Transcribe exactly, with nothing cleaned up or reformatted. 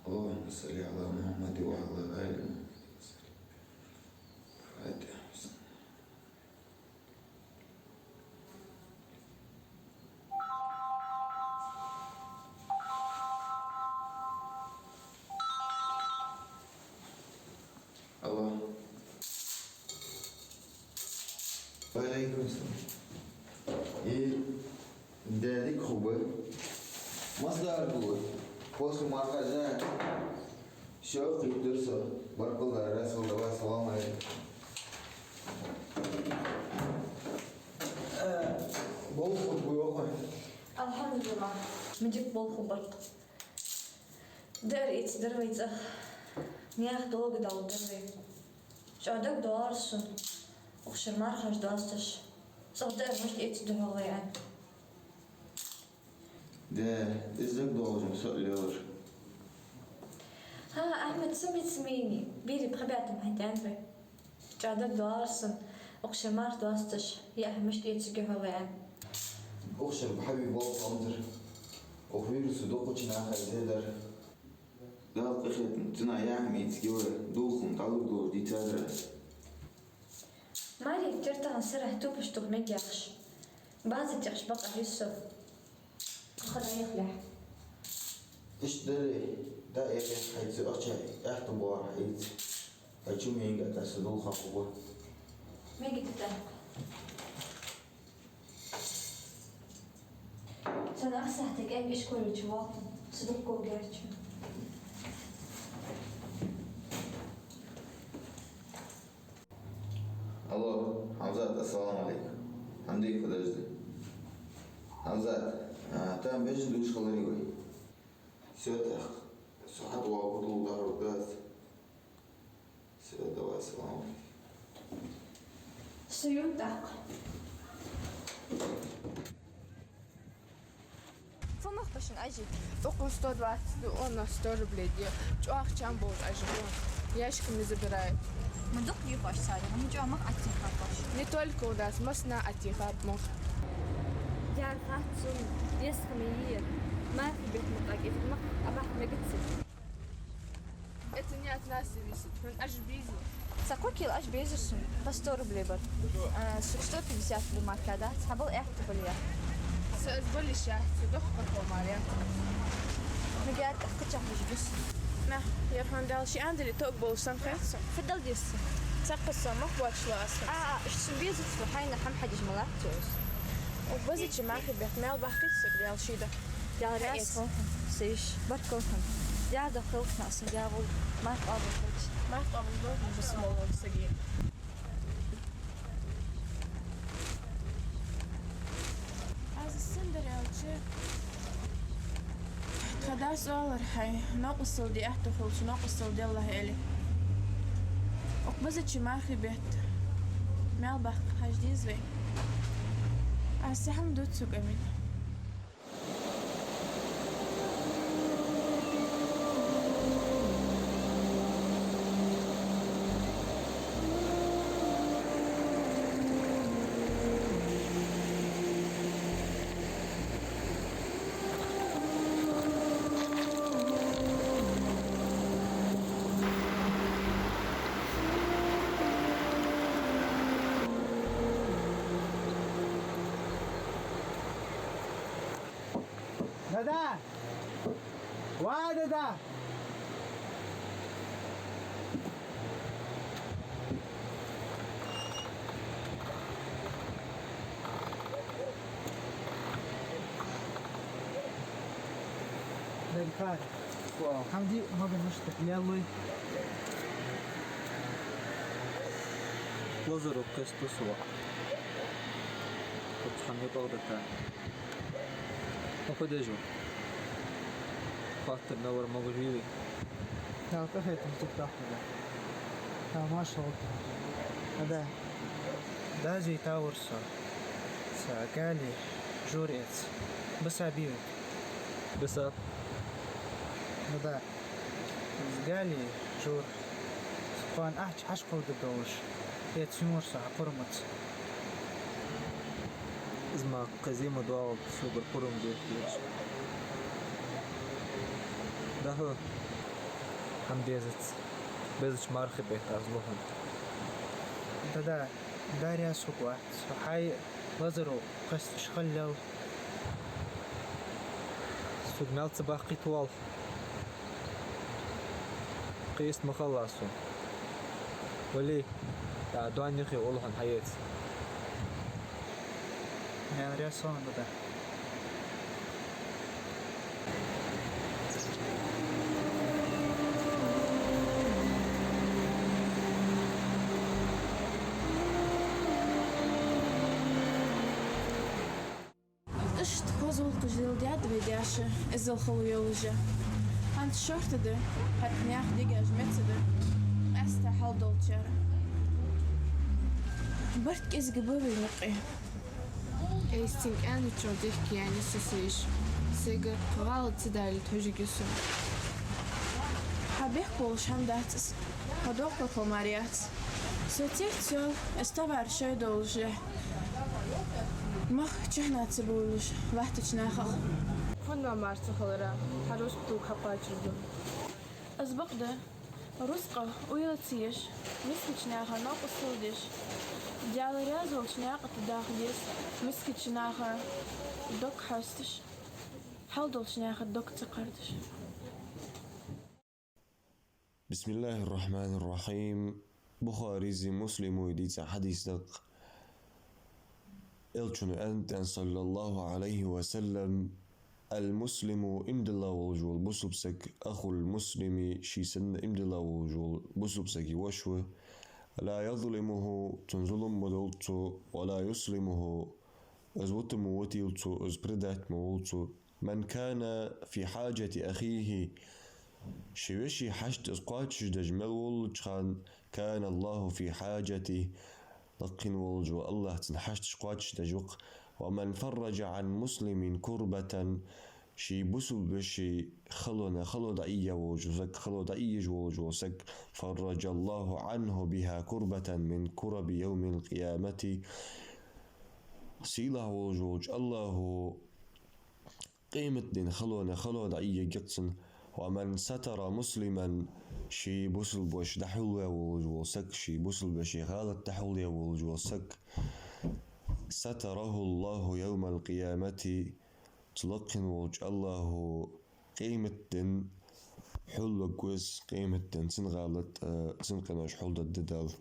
اللهم صل على محمد وعلى آل محمد وسلم. الفاتحة. Алло. Ва Ӏалайкум салам. Э, даьра дика хургба. Масса дар хул? После марха жа. Всё, кхийттар со. Баркал дар, раьза хилда, давай, салам Ӏалайкум. Э, болх хургбий, йоах. Алхьамдулиллахь. Ма дика болх хургба. Дар эцадар вай цӀагӀа. Наьха долга даларгдар вай. ЧӀоагӀа дог доагӀар сона укх шера мархаш доасташ. ЦӀагӀа дар мишта эцаргда хьогӀ вай, аьнна. Да, из дог доагӀаш ма со а лелар. ХӀа, Ахьмад, са меца мени, берий пхи бӀаь тӀа хьатӀаьннад вай. ЧӀоагӀа дог доагӀар сона укх шера марха доасташ, яхь мишта эцаргья хьогӀ вай, аьнна. Укх шера бахьа вий болх хӀамзар. Укх вирус дукхача наха эцаргдар. Дала къахетам, цунах яхь ма эцаргья вай, дулх-м дӀалургдолаш дийцадар аз. Маьре тӀа тахан сарахьа тупаш тух мег яхаш. База тӀехьаш бакъахьа юсу. Кхы дӀаяхалехь. Иштта дале, дӀаяхалехь, хьайца ахча аьттув боагӀар хьайца. Хьай чу мега тӀа са дулх хургба. Мега тӀа. Цу нах сахьте кӀаьнк ишколе чу вахтун, са дуккха герчу. Алло, Хьамзат, ассаламу Ӏалайкум. Хьамди, подожди. Хьамзат, а, там бежан душ хиларий вай? Всё, тӀаккха. Со хьатӀавоагӀа, хӀу дулла дахар дац. Всё, давай, салам. Со ю тӀаккха. Фу мах башан ажи? Укхун сто двадцать, у нас сто рублей де. ЧӀоагӀа чам болаш ажи бу. Ящиками забирают. Ма дукха дийхаш царех, ма чӀоагӀа мах аттеха хӀама баш. Не только у нас, массанахьа аттеха хӀама бу. Яр хатсун, десха ма йир. Мархий бетта ма къакъит, мах абахьа мегац. Это не от нас зависит. Хьона ажи безий? Са кхо кила ажи безар сона. По сто рублей бар. А, сога сто пятьдесят рублей марка дац. Хьабал аьттув бале. Са аз бале шаьц, дохка хӀама мара. Мегаргда, кхачах бижи бус. На, яр хьона Дала ши андали тог болаш санна хет сона. Фу дала деза? Цхьаккха со мах боацаш лу аз. А, а, иштта сона безац, хьайна хӀама хьадеш ма латт цо. Укх базача мархий бетта маьл баккхийт сога, Дала шийда. Даьла раьза хилва хьона, са йиша. Баркал хьона. Даьла духьа хилва хьона, са дявол. Марха къоабал хилда. Марха къоабал хилда, бусалба моллагӀа сага. Аз сенна дар аьлча, тха дас оалар хьай, новкъостал де аьттув хилча, новкъостал делахь аьле. Укх базача мархий бетта маьл баккха хьажа деза вай. Аз сехьа ма дувц цу къаман. Дада! Ва, дада! Ден кар. Вау. Хьамди, мага мишта леллой. Лазаров кхесту сова. Кху цхьан юкъах дата. Ма фу деш ва? Хаттар навар могаш вий вай? Дала къахетам, цу тӀа дахьа да. Дала марша хилда. Ада. Дазий тавар со. Са гали жур эц. Бисаб вий вай? Бисаб. Ада. Из гали жур. Кхоана ахча хьашт кховдадолаш, э, цуьнур со хьа пурмаца. Из ма кхы зе ма доагӀалда, собар пурам бехкеш. Да хьо, хӀама безац. Безача мархий бетта аз лу хьона. Да-да, дарья суквац. Хьай лазаро кхесташ хилалел. Сога мел ца баккхийта вал. Кхеста ма хилалахь сона. Вали, тӀа доаннихе улхан хьаэца. Мел рясона бада. Иштта хоза гӀулакхаш леладаьд вай даьша, иззал хало йолаш. ХӀанз шортта да, хӀаьта наьха дегаш меца да, къаьстта хьал долчар. Барт кӀезига ба вай юкъе. Эстин кӀаьнкачо дехке яьнна са сеш. Сега гӀалат ца далийта хьожаргья со. Хьа бехк болаш хӀама дац из. Хьо доккхагӀа мара яц. Со цецъяьлча, из товар шоай долаш ле. Мах чухьнахьа ца бовлаш латтача нахах. Фуннагӏа мара ца хилара, хьа рузкъа тӀа хьакхоачаргда. Из бакъда, рузкъа уйла ца еш, мискача наха новкъостал деш, Даьла раьза волча наькъа тӀа даха деза, мискача наха дог хьесташ, хьал долча наха дог ца кхардаш. بسم الله الرحمن الرحيم. Бухарийс, Муслимас дийца хьадис да-кх. Элчано аьннад, صلى الله عليه وسلم: المسلم, иман дилла волаш вола бусалба саг, أخو المسلم, ший санна иман дилла волаш вола бусалба сага воша ва, لا يظلمه, цунна зулам ма дол цо, ولا يسلمه, из вита ма витийла цо, из предать ма вол цо. من كان في حاجة أخيه, ший веший хьашт из кхоачашдеш мел волча хана, كان الله في حاجته, лакхе волаш вола АллахӀ цун хьашташ кхоачашдеш ва-кх. ومن فرج عن مسلم كربة, ший бусалба веший халонах хало дӀаийя волаш вола саг, хало дӀаийеш волаш вола саг, فرج الله عنه بها كربة من كرب يوم القيامة. Сийлахь волаш волча АллахӀо къематдийнахьа халонах хало дӀаийя еза-кх цунна. ومن ستر مسلما, ший бусалба воша дӀахьулваь волаш вола саг, ший бусалба веший гӀалат дӀахьулъяь волаш вола саг, ستره الله يوم القيامة, цу лакхе волча АллахӀо къематдийнахьа хьулвергва из, къематдийнахьа цун гӀалат, э, цун къинош хьулдергда Дала.